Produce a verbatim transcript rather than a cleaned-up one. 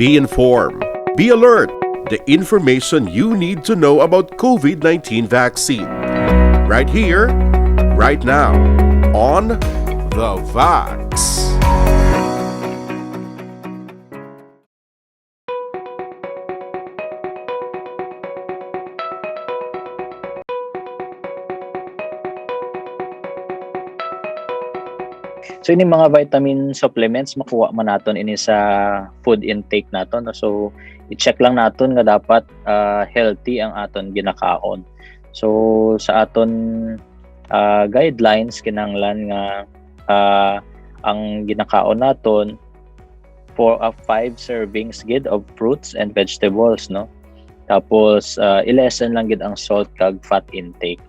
Be informed. Be alert. The information you need to know about COVID nineteen vaccine. Right here, right now, on The Vax. So, ini mga vitamin supplements, makuha man naton ini sa food intake naton, no? So, i-check lang naton nga dapat, ah, healthy ang aton ginakaon. So, sa aton, ah, guidelines, kinahanglan nga, ah, ang ginakaon naton, four, ah, five servings gid of fruits and vegetables, no? Tapos, ah, i-lessen lang gid ang salt kag fat intake.